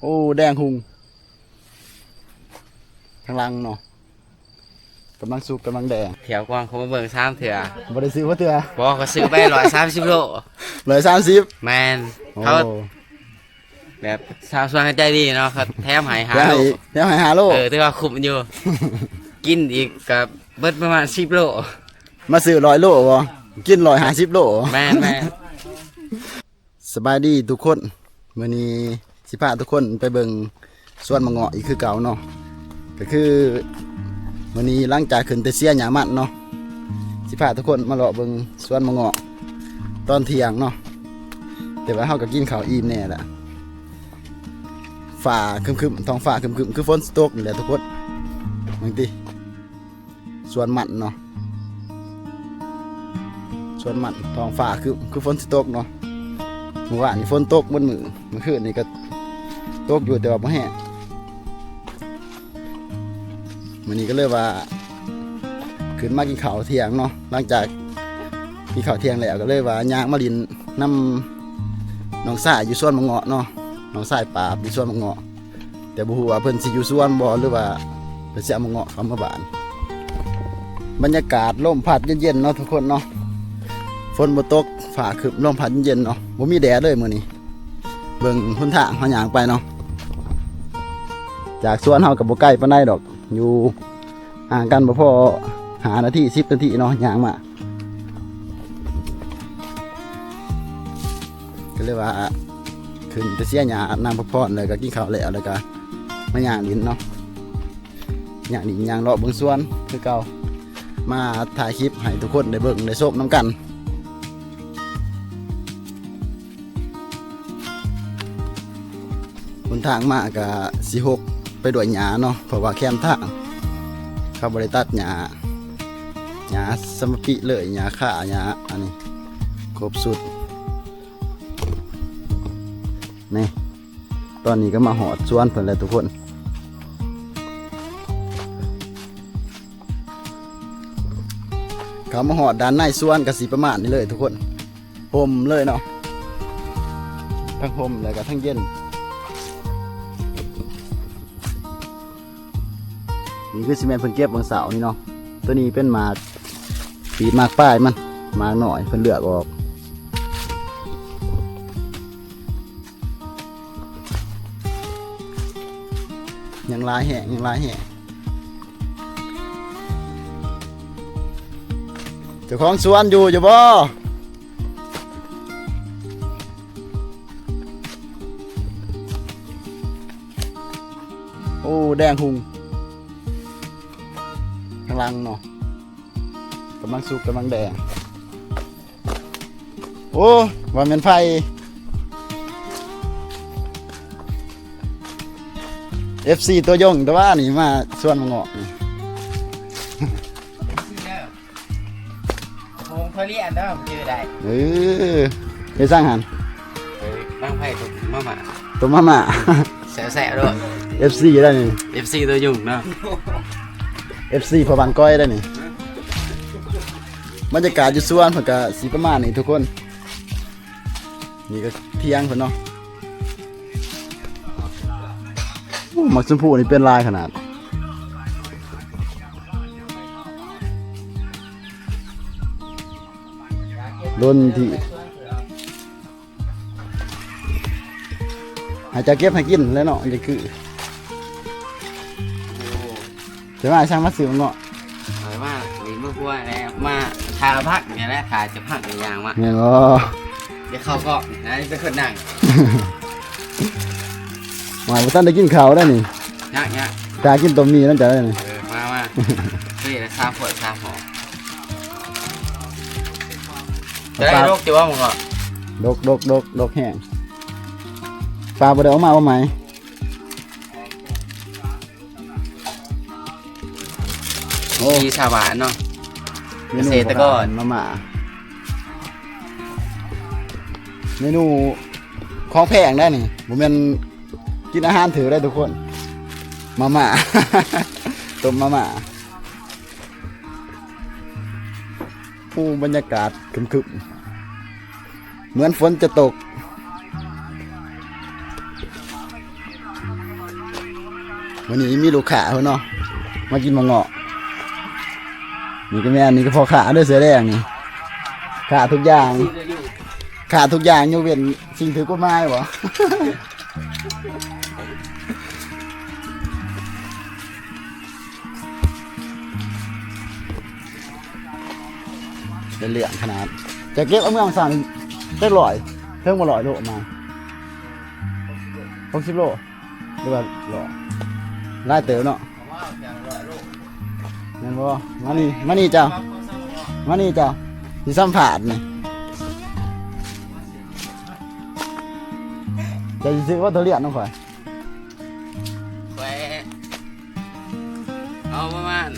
ໂອ້ ແດງຮຸ່ງ ທາງຫຼັງເນາະ ກຳລັງສຸກ ກຳລັງແດງ. ແຖວກວ້າງ ເຂົາມາເບິ່ງສາມເທື່ອ ບໍ່ໄດ້ຊື້ບໍ່ເທື່ອ. ບໍ່ ເຂົາຊື້ໄປຮ້ອຍສາມສິບໂລ. ຮ້ອຍສາມສິບ? ແມ່ນ. ໂອ້ ເຂົາແບບຊາວສວນເຂົາໃຈດີເນາະ ເຂົາແຖມໃຫ້ຫ້າໂລ. ແຖມໃຫ້ຫ້າໂລ. ເອີ ຖືວ່າຄຸ້ມຢູ່. ກິນອີກກໍເບິດປະມານສິບໂລ. ມາຊື້ຮ້ອຍໂລບໍ່? ກິນຮ້ອຍຫ້າສິບໂລ. ແມ່ນໆ. ສະບາຍດີທຸກຄົນ, ມື້ນີ້ຊິພາທຸກຄົນໄປເບິ່ງສວນໝາກເງາະອີກຄືເກົ່າເນາະ. ກໍຄືມື້ນີ້ຫຼັງຈາກຂຶ້ນແຕ່ເສຍຫຍ້າມັນເນາະ ຊິພາທຸກຄົນມາເລາະເບິ່ງສວນໝາກເງາະຕອນທ່ຽງເນາະ. ແຕ່ວ່າເຮົາກໍກິນເຂົ້າອີ່ມແດ່ລະ. ຟ້າຄຶ້ມໆ ທ້ອງຟ້າຄຶ້ມໆ ຄືຝົນຊິຕົກນີ້ແຫຼະທຸກຄົນ. ເບິ່ງຕິ. ສວນມັນເນາະ ສວນມັນ ທ້ອງຟ້າຄື ຄືຝົນຊິຕົກເນາະ. ມື້ວານນີ້ຝົນຕົກໝົດມື້ ມື້ຄືນນີ້ກໍຕົກຢູ່ ແຕ່ວ່າບໍ່ແຮງ. ມື້ນີ້ກໍເລີຍວ່າຂຶ້ນມາກິນເຂົ້າທ່ຽງເນາະ. ຫຼັງຈາກກິນເຂົ້າທ່ຽງແລ້ວ ກໍເລີຍວ່າຍ່າງມາຫຼິ້ນນຳນ້ອງຊາຍຢູ່ສວນໝາກເງາະເນາະ, ນ້ອງຊາຍປາບຢູ່ສວນໝາກເງາະ. ແຕ່ບໍ່ຮູ້ວ່າເພິ່ນຊິຢູ່ສວນບໍ່ ຫຼືວ່າເພິ່ນຊິເອົາໝາກເງາະເຂົ້າມາບ້ານ. ບັນຍາກາດລົມພັດເຢັນໆເນາະທຸກຄົນເນາະ, ຝົນບໍ່ຕົກ ຟ້າຄຶ້ມ ລົມພັດເຢັນໆເນາະ, ບໍ່ມີແດດເລີຍມື້ນີ້. ເບິ່ງຫົນທາງເຮົາຍ່າງໄປເນາະ, ຈາກສວນເຮົາກໍບໍ່ໄກປານໃດດອກ, ຢູ່ຫ່າງກັນບໍ່ພໍຫ້ານາທີ ສິບນາທີເນາະ ຍ່າງມາ. ກໍເລີຍວ່າຂຶ້ນໄປເສຍຫຍ້ານຳພະພອນ ແລ້ວກໍກິນເຂົ້າແລ້ວ ແລ້ວກໍມາຍ່າງຫຼິ້ນເນາະ, ຍ່າງຫຼິ້ນຍ່າງເລາະເບິ່ງສວນຄືເກົ່າ, ມາຖ່າຍຄລິບໃຫ້ທຸກຄົນໄດ້ເບິ່ງໄດ້ຊົມນຳກັນ. ຫົນທາງມາກໍຊິຮົກໄປດ້ວຍຫຍ້າເນາະ ເພາະວ່າແຄມທາງເຂົາບໍ່ໄດ້ຕັດຫຍ້າ, ຫຍ້າສຳມະປິເລີຍ, ຫຍ້າຄາ ຫຍ້າອັນນີ້ຄົບຊຸດ. ນີ້ ຕອນນີ້ກໍມາຮອດສວນເພິ່ນແລ້ວທຸກຄົນ, ເຂົ້າມາຮອດດ້ານໃນສວນກໍຊິປະມານນີ້ເລີຍທຸກຄົນ. ຮົ່ມເລີຍເນາະ, ທັງຮົ່ມແລ້ວກໍທັງເຢັນ. ນີ້ຄືຊິແມ່ນເພິ່ນເກັບຫວ່າງເຊົ້ານີ້ເນາະ. ໂຕນີ້ເປັນໝາກປີດໝາກປາຍມັນ, ໝາກນ້ອຍເພິ່ນເລືອກອອກ. ຍັງຫຼາຍແຮງ, ຍັງຫຼາຍແຮງ. ເຈົ້າຂອງສວນຢູ່ ຢູ່ບໍ່? ໂອ້ ແດງຮຸ່ງ ທາງຫຼັງເນາະ, ກຳລັງສຸກ ກຳລັງແດງ. ໂອ້ ວ່າແມ່ນໃຜ ເອັຟຊີ ຕົວຍົງ ແຕ່ວ່ານີ້ມາສວນໝາກເງາະນີ້. ໂຮງເພິ່ນລຽນເດີ ຈື່ໄດ້. ເອີ ເຮັດສັງຫັ້ນ? ເອີ ນັ່ງໄຜ່ຕົ້ມມາມ່າ. ຕົ້ມມາມ່າ ແຊບໆໂລດ. ເອັຟຊີ ໄດ້ນີ້ ເອັຟຊີ ຕົວຍຸງເນາະ, ເອັຟຊີ ພໍ່ບ້ານກ້ອຍໄດ້ນີ້. ບັນຍາກາດຢູ່ສວນເພິ່ນກະຊິປະມານນີ້ທຸກຄົນ. ນີ້ກໍທ່ຽງເພິ່ນເນາະ. ໂອ້ ໝາກຊົມພູນີ້ເປັນຫຼາຍຂະໜາດ. ດົນທີ່ໃຫ້ເຈົ້າເກັບໃຫ້ກິນແຫຼະເນາະ, ຈັ່ງຄື ໂອ້ ຈະມາຊ່າງມາຊື້ໝາກເງາະ. ຂ້ອຍມາຫຼິ້ນມາຄົວແດ່ ມາຖ້າພັກນີ້ແຫຼະ ຖ້າຈະພັກນີ້ຍ່າງມາ. ແມ່ນບໍ່? ດຽວເຂົ້າກ້ອງນະ ເປັນຄົນນັ່ງ. ວ່າບໍ່ທັນໄດ້ກິນເຂົ້າໄດ໋ນີ້. ຍັກໆ ຖ້າກິນຕົ້ມໝີ່ນຳເຈົ້າໄດ໋ນີ້. ເອີ ມາ ມາ ນີ້ລະສາມຄົນສາມຫໍ່. ຈະໄດ້ດົກຢູ່ບໍ່ໝາກເງາະ? ດົກ ດົກ ດົກ ດົກແຮງ. ປາບໍ່ໄດ້ເອົາມາບໍ່ໃໝ່. ໂອ້ ວິຖີຊາວບ້ານເນາະ ເມນູ ກະເສດຕະກອນ ມາມ່າ. ເມນູຂອງແພງໄດ໋ນີ້ ບໍ່ແມ່ນກິນອາຫານຖືກໄດ໋ທຸກຄົນ. ມາມ່າ ຕົ້ມມາມ່າ. ໂອ້ ບັນຍາກາດຄຶ້ມໆ ເໝືອນຝົນຈະຕົກ. ມື້ນີ້ມີລູກຄ້າເພິ່ນເນາະ ມາກິນໝາກເງາະ. ນີ້ກໍແມ່ນ ນີ້ກໍພໍ່ຄ້າເດີ ເສື້ອແດງນີ້ ຄ້າທຸກຢ່າງ ຄ້າທຸກຢ່າງ ຍົກເວັ້ນສິ່ງຖືກກົດໝາຍບໍ? ເປັນເລື່ອງຂະໜາດ. ຈະເກັບເອົາເມືອງຊັ້ນຈັກຮ້ອຍ ເຖິງບໍ່ຮ້ອຍໂລມາ? ຫົກສິບໂລ ຫຼືວ່າຮ້ອຍ? ຫຼາຍເຕີບເນາະ. ແມ່ນບໍ່? ມານີ້ ມານີ້ເຈົ້າ ມານີ້ເຈົ້າ ຊິສຳພາດນີ້. ເຈົ້າຊິຊື້ບໍ່ທຸລຽນນຳຂ້ອຍ? ຂ້ອຍເອົາປະມານ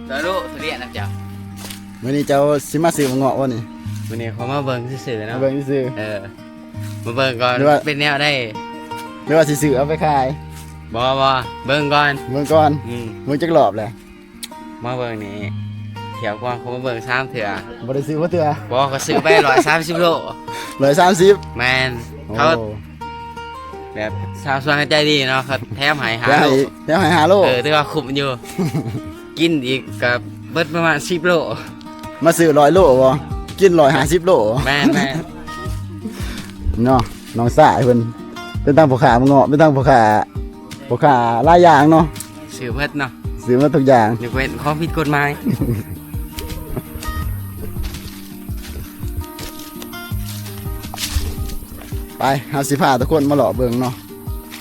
ສອງໂລທຸລຽນນຳເຈົ້າ. ມື້ນີ້ເຈົ້າຊິມາຊື້ໝາກເງາະບໍ່ນີ້? ມື້ນີ້ຂ້ອຍມາເບິ່ງຊື່ໆເນາະ ມາເບິ່ງຊື່ໆ. ເອີ ມາເບິ່ງກ່ອນ ຫຼືວ່າເປັນແນວໃດ ຫຼືວ່າຊິຊື້ເອົາໄປຂາຍ? ບໍ່ ບໍ່ ເບິ່ງກ່ອນ ເບິ່ງກ່ອນ. ອືມ ເບິ່ງຈັກລອບແລ້ວ? ມາເບິ່ງນີ້ ທ່ຽວກ່ອນຂ້ອຍມາເບິ່ງສາມເທື່ອ ບໍ່ໄດ້ຊື້ບໍ່ເທື່ອ. ບໍ່ ຂ້ອຍຊື້ໄປຮ້ອຍສາມສິບໂລ. ຮ້ອຍສາມສິບ? ແມ່ນ. ໂອ້ ເຂົາແບບຊາວສວນເຂົາໃຈດີເນາະ ເຂົາແຖມໃຫ້ຫ້າໂລ ແຖມໃຫ້ຫ້າໂລ. ເອີ ຖືວ່າຄຸ້ມຢູ່ ກິນອີກກໍເບິດປະມານສິບໂລ. ມາຊື້ຮ້ອຍໂລບໍ່? ກິນຮ້ອຍຫ້າສິບໂລ. ແມ່ນໆ ເນາະ ນ້ອງຊາຍເພິ່ນເປັນທັງພໍ່ຄ້າໝາກເງາະ ເປັນທັງພໍ່ຄ້າ ພໍ່ຄ້າຫຼາຍຢ່າງເນາະ. ຊື້ເບິດເນາະ ຊື້ເບິດທຸກຢ່າງ ຍົກເວັ້ນຂອງຜິດກົດໝາຍ. ໄປ ເຮົາຊິພາທຸກຄົນມາເລາະເບິ່ງເນາະ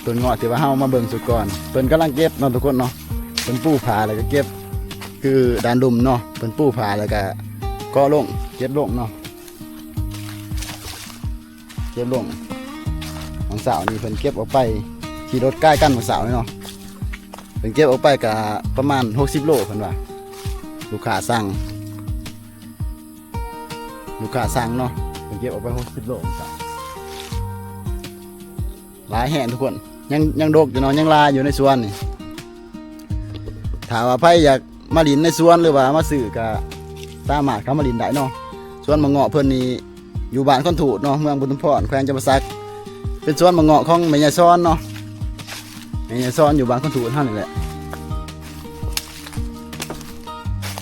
ຕົ້ນເງາະທີ່ວ່າເຮົາມາເບິ່ງສຸດກ່ອນ. ເພິ່ນກຳລັງເກັບເນາະທຸກຄົນເນາະ ເພິ່ນປູຜາແລ້ວກໍເກັບ ຄືດ້ານລຸ່ມເນາະ ເພິ່ນປູຜາແລ້ວກໍເກາະລົງ ເກັບລົງເນາະ. ເກັບລົງ ມື້ເຊົ້ານີ້ເພິ່ນເກັບອອກໄປ ຂີ່ລົດກາຍກັນມື້ເຊົ້ານີ້ເນາະ. ເພິ່ນເກັບອອກໄປກະປະມານຫົກສິບໂລເພິ່ນວ່າ ລູກຄ້າສັ່ງ ລູກຄ້າສັ່ງເນາະ. ເພິ່ນເກັບອອກໄປຫົກສິບໂລ ຫຼາຍແຮງທຸກຄົນ. ຍັງ ຍັງດົກຢູ່ເນາະ ຍັງຫຼາຍຢູ່ໃນສວນນີ້. ຖ້າວ່າໃຜຢາກມາຫຼິ້ນໃນສວນ ຫຼືວ່າມາຊື້ ກະສາມາດເຂົ້າມາຫຼິ້ນໄດ້ເນາະ. ສວນໝາກເງາະເພິ່ນນີ້ ຢູ່ບ້ານຄອນທູດເນາະ ເມືອງອຸທຸມພອນ ແຂວງຈຳປາສັກ. ເປັນສວນໝາກເງາະຂອງແມ່ຍາຍສອນເນາະ ແມ່ຍາຍສອນຢູ່ບ້ານຄອນທູດເຮົານີ້ແຫຼະ.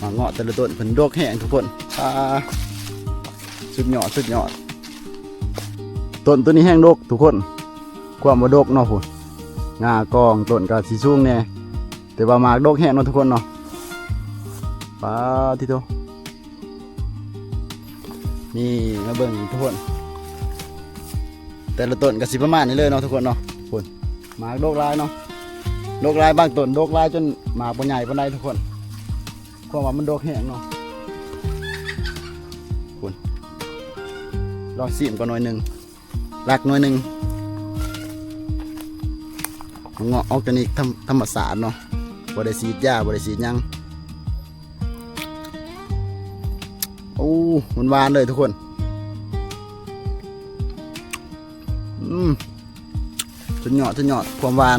ໝາກເງາະແຕ່ລະຕົ້ນເພິ່ນດົກແຮງທຸກຄົນ. ອ່າ ສຸດຍອດ ສຸດຍອດ. ຕົ້ນໂຕນີ້ແຮງດົກທຸກຄົນ ຄວາມວ່າດົກເນາະ. ພຸ້ນ ງ່າກອງຕົ້ນກໍຊິສູງແດ່ ແຕ່ວ່າໝາກດົກແຮງເນາະທຸກຄົນເນາະ. ປາດ ຕິໂທ ນີ້ມາເບິ່ງທຸກຄົນ ແຕ່ລະຕົ້ນກໍຊິປະມານນີ້ເລີຍເນາະທຸກຄົນເນາະ. ພຸ້ນ ໝາກດົກຫຼາຍເນາະ ດົກຫຼາຍ. ບາງຕົ້ນດົກຫຼາຍຈົນໝາກບໍ່ໃຫຍ່ປານໃດທຸກຄົນ ຄວາມວ່າມັນດົກແຮງເນາະ. ພຸ້ນ ລອງຊີມກ່ອນໜ້ອຍໜຶ່ງ ລັກໜ້ອຍໜຶ່ງ. ເງາະອອກຈາກນີ້ທຳ ທຳມະຊາດເນາະ ບໍ່ໄດ້ສີດຢາ ບໍ່ໄດ້ສີດຫຍັງ. ໂອ້ ມັນຫວານເລີຍທຸກຄົນ. ອືມ ສຸດຍອດ ສຸດຍອດ ຄວາມຫວານ.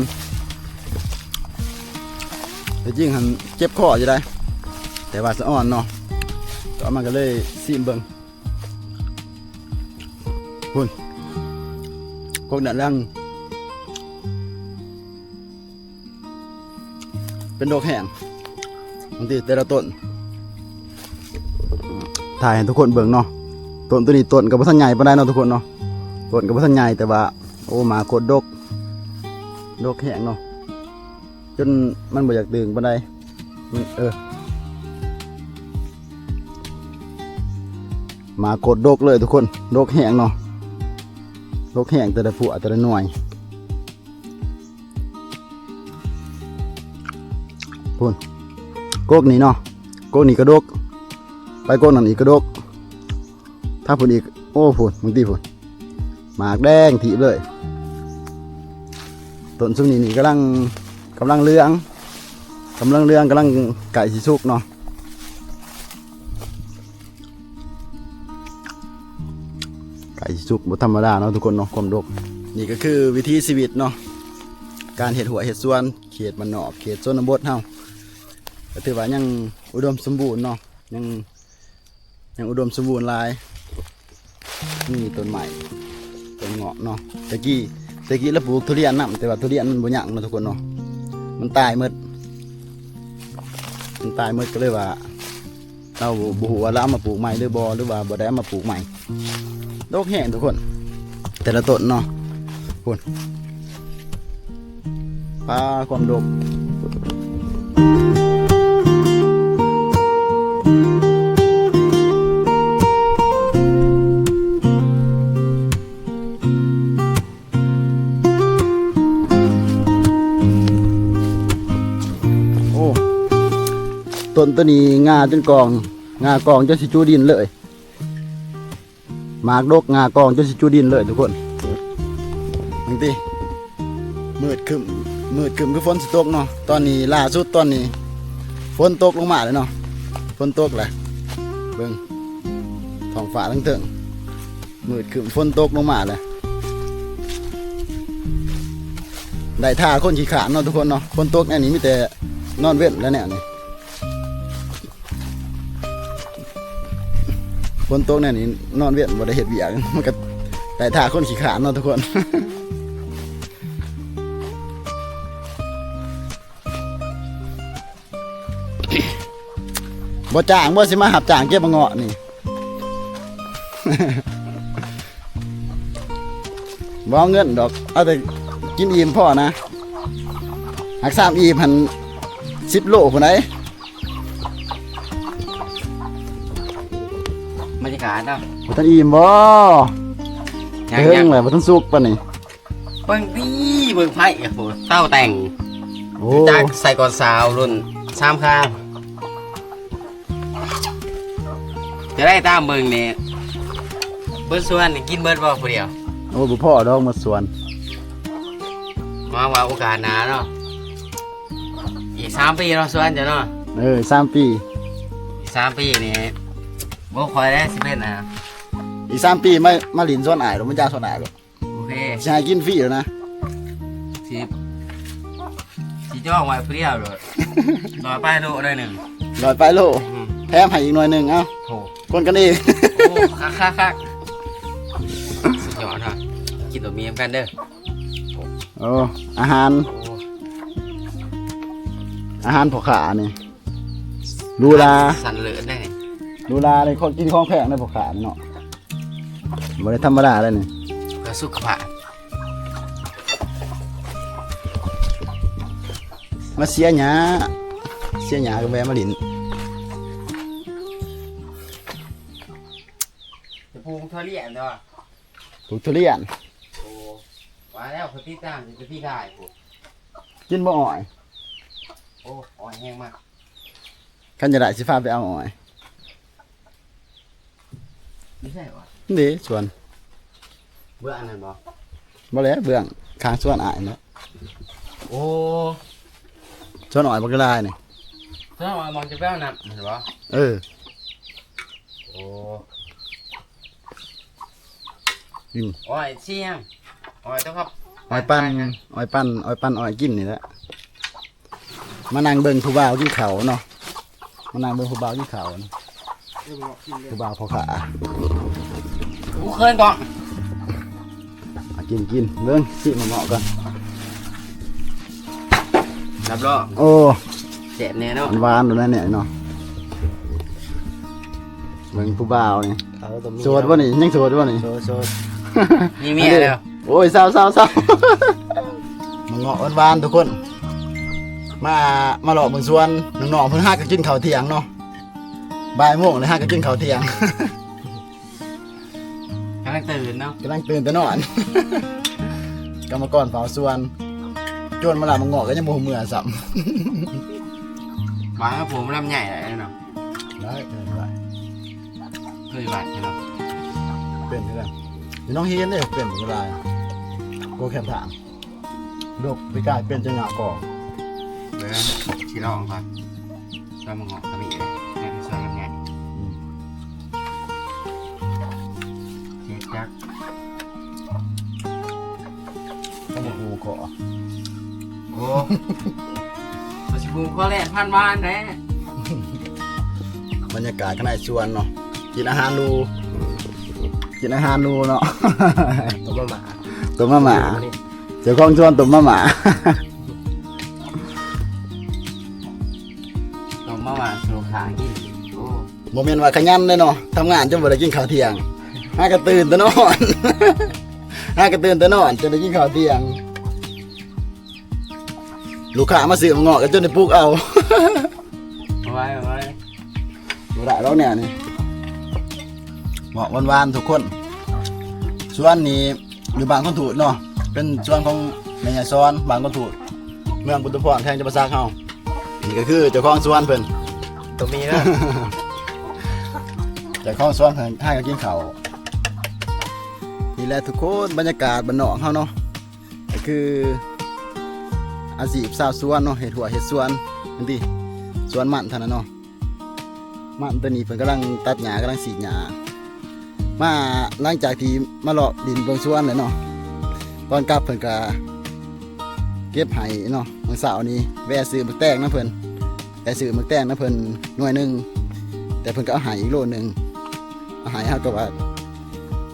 ແທ້ຈິງຫັ້ນເຈັບຄໍຢູ່ໃດ ແຕ່ວ່າສະອອນເນາະ ຕອນມາກໍເລີຍຊີມເບິ່ງ. ພຸ້ນ ກົກນັ້ນແລ້ວ ເປັນດອກແຫ້ງ. ບາງທີແຕ່ລະຕົ້ນ ຖ່າຍໃຫ້ທຸກຄົນເບິ່ງເນາະ. ຕົ້ນໂຕນີ້ ຕົ້ນກໍບໍ່ທັນໃຫຍ່ປານໃດເນາະທຸກຄົນເນາະ ຕົ້ນກໍບໍ່ທັນໃຫຍ່ ແຕ່ວ່າ ໂອ້ ໝາກໂຄດດົກ ດົກແຮງເນາະ ຈົນມັນບໍ່ຢາກດຶງປານໃດ. ມັນ ເອີ ໝາກໂຄດດົກເລີຍທຸກຄົນ ດົກແຮງເນາະ ດົກແຮງ ແຕ່ລະພົວ ແຕ່ລະໜ່ວຍ. ພຸ້ນ ກົກນີ້ເນາະ ກົກນີ້ກະດົກ ໄປກົກນັ້ນອີກກະດົກ ທາງພຸ້ນອີກ. ໂອ້ ພຸ້ນ ເບິ່ງຕິພຸ້ນ ໝາກແດງຖີບເລີຍ. ຕົ້ນຊຸມນີ້ນີ້ກຳລັງ ກຳລັງເຫຼືອງ ກຳລັງເຫຼືອງ ກຳລັງໃກ້ຊິສຸກເນາະ. ໃກ້ຊິສຸກບໍ່ທຳມະດາເນາະທຸກຄົນເນາະ ຄວາມດົກ. ນີ້ກໍຄືວິຖີຊີວິດເນາະ ການເຮັດຮົ້ວເຮັດສວນ ເຂດບ້ານນອກ ເຂດຊົນນະບົດເຮົາ ກໍຖືວ່າຍັງອຸດົມສົມບູນເນາະ ຍັງ ຍັງອຸດົມສົມບູນຫຼາຍ. ມີຕົ້ນໄມ້ ຕົ້ນເງາະເນາະ ແຕ່ກີ້ ແຕ່ກີ້ລະປູກທຸລຽນນຳ ແຕ່ວ່າທຸລຽນມັນບໍ່ຍັງເນາະທຸກຄົນເນາະ. ມັນຕາຍໝົດ ມັນຕາຍໝົດ ກໍເລີຍວ່າ ເຮົາບໍ່ ບໍ່ຮູ້ວ່າລາວເອົາມາປູກໃໝ່ຫຼືບໍ່ ຫຼືວ່າບໍ່ໄດ້ເອົາມາປູກໃໝ່. ດົກແຮງທຸກຄົນ ແຕ່ລະຕົ້ນເນາະ ພຸ້ນ ປາ ຄວາມດົກ. ໂອ້ ຕົ້ນໂຕນີ້ງ່າຈົນກອງ ງ່າກອງຈົນຊິຈຸດິນເລີຍ ໝາກດົກ ງ່າກອງຈົນຊິຈຸດິນເລີຍທຸກຄົນ. ເບິ່ງຕິ ມືດຄຶ້ມ ມືດຄຶ້ມຄືຝົນຊິຕົກເນາະ. ຕອນນີ້ ລ່າສຸດຕອນນີ້ ຝົນຕົກລົງມາແລ້ວເນາະ ຝົນຕົກແລ້ວ. ເບິ່ງທ້ອງຟ້າທາງເທິງ ມືດຄຶ້ມ ຝົນຕົກລົງມາແລ້ວ. ໄດ້ທ່າຄົນຂີ້ຄ້ານເນາະທຸກຄົນເນາະ. ຝົນຕົກແນວນີ້ມີແຕ່ນອນເວັນແຫຼະແນວນີ້ ຝົນຕົກແນວນີ້ນອນເວັນ ບໍ່ໄດ້ເຮັດວຽກ ມັນກໍໄດ້ທ່າຄົນຂີ້ຄ້ານເນາະທຸກຄົນ. ບໍ່ຈ້າງບໍ່ ຊິມາຮັບຈ້າງເກັບໝາກເງາະນີ້ ບໍ່ເອົາເງິນດອກ ເອົາແຕ່ກິນອີ່ມພໍນະ. ຫາກຊາມອີ່ມຫັ້ນ ສິບໂລພຸ້ນໃດ໋. ບັນຍາກາດເນາະ ບໍ່ທັນອີ່ມບໍ່? ຍັງ ເຖິງແຫຼະ ບໍ່ທັນສຸກປານນີ້. ເບິ່ງນີ້ ເບິ່ງໄຟ ໂອ້ໂຫ ເຕົາແຕ່ງ ໂອ້ ຈັກໃສ່ກ່ອນສາວ ລຸ້ນສາມຄາ ຈະໄດ້ຕາມເບິ່ງນີ້ ເບິດສວນນີ້ກິນເບິດບໍ່ຜູ້ດຽວ? ໂອ້ ບໍ່ພໍດອກໝົດສວນ. ຫວັງວ່າໂອກາດໜ້າເນາະ ອີກສາມປີເນາະ ສວນເຈົ້າເນາະ. ເອີ ສາມປີ ອີກສາມປີນີ້ ບໍ່ຄ່ອຍໄດ້ຊິເປັນນະ ອີກສາມປີມາ ມາຫຼິ້ນສວນອ້າຍໂລດ ມາຈ້າງສວນອ້າຍໂລດ. ໂອເຄ ຊິໃຫ້ກິນຟຣີໂລດນະ ຊິ ຊິຈອງໄວ້ຜູ້ດຽວໂລດ. ຮ້ອຍປາຍໂລໜ່ວຍໜຶ່ງ ຮ້ອຍປາຍໂລ ອືມ ແຖມໃຫ້ອີກໜ່ວຍໜຶ່ງ ເອົ້າ ໂອ້ ຄົນກັນເອງ ໂອ້ ຄັກໆໆ ສຸດຍອດເນາະ. ກິນໂຕມີນຳກັນເດີ. ໂອ້ ອາຫານ ໂອ້ ອາຫານພໍ່ຄ້ານີ້ ຫຼູຫຼາ ສັນເລີດເດ້ ຫຼູຫຼາເດ້. ຂອງກິນຂອງແພງເດ້ພໍ່ຄ້ານີ້ເນາະ ບໍ່ໄດ້ທຳມະດາເດ້ນີ້ ເພື່ອສຸຂະພາບ. ມາເສຍຫຍ້າ ເສຍຫຍ້າກໍແວ່ມາຫຼິ້ນ. ຈະປູກທຸລຽນເນາະ ປູກທຸລຽນ. ໂອ້ ວ່າແລ້ວ ເຂົາຕິດຕາມຢູ່ແຕ່ປີກາຍພຸ້ນ. ກິນບໍ່ອ້ອຍ? ໂອ້ ອ້ອຍແຮງມາກ. ຄັນຢາກໄດ້ຊິພາໄປເອົາອ້ອຍ. ຢູ່ໃສວະ? ເດ້ ສວນ. ເບື້ອງອັນນັ້ນບໍ່? ບໍ່ແຫຼະ ເບື້ອງຂ້າງສວນອ້າຍນັ້ນແຫຼະ. ໂອ້ ສວນອ້ອຍບັກຫຼາຍນີ້. ສວນອ້ອຍໝ່ອງຈະໄປເອົານ້ຳຫັ້ນບໍ່? ເອີ. ໂອ້ ອືມ ອ້ອຍຊິຫຍັງ? ອ້ອຍຕົວຄັບ ອ້ອຍປັ່ນ ອ້ອຍປັ່ນ ອ້ອຍປັ່ນອ້ອຍກິນນີ້ແຫຼະ. ມານັ່ງເບິ່ງຜູ້ບ່າວກິນເຂົ້າເນາະ ມານັ່ງເບິ່ງຜູ້ບ່າວກິນເຂົ້າ ຜູ້ບ່າວພໍ່ຄ້າ. ກູເຂີນກ່ອນ. ມາກິນ ກິນ ເບິ່ງ ຊິມາເໝາະກ່ອນ. ຮັບຮອງ ໂອ້ ແຊບແນ່ນອນ ຫວານໆໂດດແນ່ເນາະ. ເບິ່ງຜູ້ບ່າວນີ້ ໂສດບໍ່ນີ້? ຍັງໂສດບໍ່ນີ້? ໂສດ ໂສດ ມີເມຍແລ້ວ. ໂອ້ຍ ເຊົາໆໆ ມາເງາະຫວານໆທຸກຄົນ. ມາ ມາເລາະເບິ່ງສວນ ນ້ອງໆເພິ່ນຫາກໍກິນເຂົ້າທ່ຽງເນາະ ບ່າຍໂມງແລ້ວຫາກໍກິນເຂົ້າທ່ຽງ. ກຳລັງຕື່ນເນາະ ກຳລັງຕື່ນແຕ່ນອນ. ກຳມະກອນເຝົ້າສວນ ໂຈນມາລັກມາເງາະກໍຍັງບໍ່ຮູ້ເມືອຊ້ຳ. ຫວານກັບຜົມລຳໃຫຍ່ໄດ້ເນາະ ໄດ້ ໄດ້ ເຄີຍຫວານເນາະ ເປັນຄືກັນ. ຢູ່ໜອງຫີນເດ້ ເປັນເວລາ ໂກແຄມທາງ ດົກ ປີກາຍເປັນຈັງຫວະກໍ ເອີ ຊິລອງກ່ອນ. ຊອຍມະເງາະກໍມີເດ້ ແມ່ນຊອຍລຳໄຍ. ອືມ ເຮັດຈັກ ກໍບໍ່ຮູ້ເກາະ. ໂອ້ ມັນຊິຮູ້ເກາະແລ່ນຜ່ານຫວານແທ້. ບັນຍາກາດຂ້າງໃນສວນເນາະ ກິນອາຫານຫຼູ ກິນອາຫານຫຼູເນາະ. ຕົ້ມມາມ່າ ຕົ້ມມາມ່າ ເຈົ້າຂອງສວນຕົ້ມມາມ່າ. ບໍ່ແມ່ນວ່າຂະຫຍັນເດ້ເນາະ, ທຳງານຈົນບໍ່ໄດ້ກິນເຂົ້າທ່ຽງ, ຫາກະຕື່ນແຕ່ນອນ ຫາກະຕື່ນແຕ່ນອນ ຈົນໄດ້ກິນເຂົ້າທ່ຽງ. ລູກຄ້າມາຊື້ໝາກເງາະກະຈົນໄດ້ປຸກເອົາ. ເອົາໄວ້ ເອົາໄວ້ ບໍ່ໄດ້ດອກແນວນີ້. ເງາະຫວານໆ ທຸກຄົນ. ສວນນີ້ຢູ່ບ້ານຄົນທູດເນາະ, ເປັນສວນຂອງແມ່ຍາຍສອນ ບ້ານຄົນທູດ ເມືອງປຸດຕະພອນ ແຂວງຈຳປາສັກເຮົາ. ນີ້ກະຄືເຈົ້າຂອງສວນເພິ່ນ ໂຕມີເດີ ເຈົ້າຂອງສວນເພິ່ນ ຫາກະກິນເຂົ້າ. ນີ້ແຫຼະທຸກຄົນ ບັນຍາກາດບ້ານນອກເຮົາເນາະ, ກະຄືອາຊີບຊາວສວນເນາະ, ເຮັດຮົ້ວເຮັດສວນ ເຫັນຕິ ສວນມັນຫັ້ນນະເນາະ. ມັນໂຕນີ້ເພິ່ນກຳລັງຕັດຫຍ້າ ກຳລັງສີດຫຍ້າ. ມາ ຫຼັງຈາກທີ່ມາເລາະຫຼິ້ນເບິ່ງສວນແລ້ວເນາະ, ຕອນກັບເພິ່ນກະເກັບໃຫ້ເນາະ. ມື້ເຊົ້ານີ້ແວ່ຊື້ໝາກແຕງນຳເພິ່ນ ແວ່ຊື້ໝາກແຕງນຳເພິ່ນໜ່ວຍໜຶ່ງ, ແຕ່ເພິ່ນກະເອົາໃຫ້ອີກໂລໜຶ່ງ. ເອົາໃຫ້ ເຮົາກະວ່າ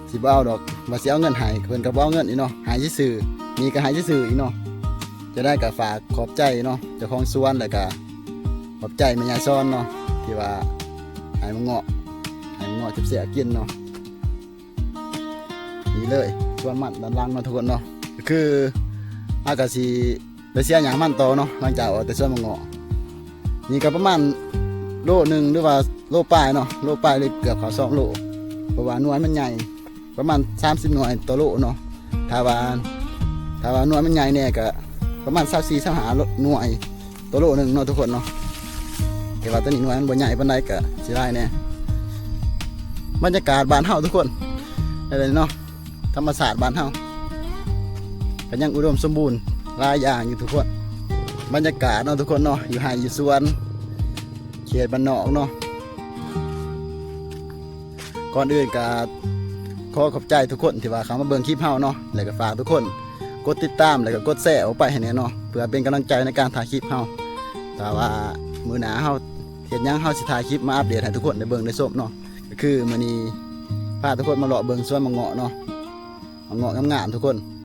ຊິບໍ່ເອົາດອກ, ວ່າຊິເອົາເງິນໃຫ້ ເພິ່ນກະບໍ່ເອົາເງິນອີກເນາະ, ໃຫ້ຊື່ໆ. ນີ້ກະໃຫ້ຊື່ໆອີກເນາະ. ຈັ່ງໃດກະຝາກຂອບໃຈເນາະ ເຈົ້າຂອງສວນ ແລ້ວກະຂອບໃຈແມ່ຍາຍສອນເນາະ ທີ່ວ່າໃຫ້ໝາກເງາະ ໃຫ້ໝາກເງາະແຊບໆກິນເນາະ. ນີ້ເລີຍ ສວນມັນດ້ານຫຼັງເນາະທຸກຄົນເນາະ. ກະຄືເຮົາກະຊິໄປເສຍຫຍ້າມັນຕໍ່ເນາະ ຫຼັງຈາກອອກແຕ່ສວນໝາກເງາະ. ນີ້ກະປະມານໂລໜຶ່ງ ຫຼືວ່າໂລປາຍເນາະ, ໂລປາຍ ຫຼືເກືອບເຂົ້າສອງໂລ ເພາະວ່າໜ່ວຍມັນໃຫຍ່. ປະມານສາມສິບໜ່ວຍຕໍ່ໂລເນາະ. ຖ້າວ່າ ຖ້າວ່າໜ່ວຍມັນໃຫຍ່ແດ່ກະປະມານຊາວສີ່ ຊາວຫ້າໜ່ວຍຕໍ່ໂລໜຶ່ງເນາະທຸກຄົນເນາະ. ແຕ່ວ່າໂຕນີ້ໜ່ວຍມັນບໍ່ໃຫຍ່ປານໃດ ກະເສຍດາຍແດ່. ບັນຍາກາດບ້ານເຮົາທຸກຄົນ ແບບນີ້ເນາະ, ທຳມະຊາດບ້ານເຮົາກະຍັງອຸດົມສົມບູນຫຼາຍຢ່າງຢູ່ທຸກຄົນ. ບັນຍາກາດເນາະທຸກຄົນເນາະ, ຢູ່ໄຮ່ຢູ່ສວນ ເຂດບ້ານນອກເນາະ. ກ່ອນອື່ນກະຂໍຂອບໃຈທຸກຄົນທີ່ວ່າເຂົ້າມາເບິ່ງຄລິບເຮົາເນາະ, ແລ້ວກະຝາກທຸກຄົນກົດຕິດຕາມ ແລ້ວກະກົດແຊອອກໄປໃຫ້ແດ່ເນາະ ເພື່ອເປັນກຳລັງໃຈໃນການຖ່າຍຄລິບເຮົາ. ຖ້າວ່າມື້ໜ້າເຮົາເຮັດຫຍັງ ເຮົາຊິຖ່າຍຄລິບມາອັບເດດໃຫ້ທຸກຄົນໄດ້ເບິ່ງໄດ້ຊົມເນາະ. ກະຄືມື້ນີ້ພາທຸກຄົນມາເລາະເບິ່ງສວນໝາກເງາະເນາະ, ໝາກເງາະງາມໆທຸກຄົນ.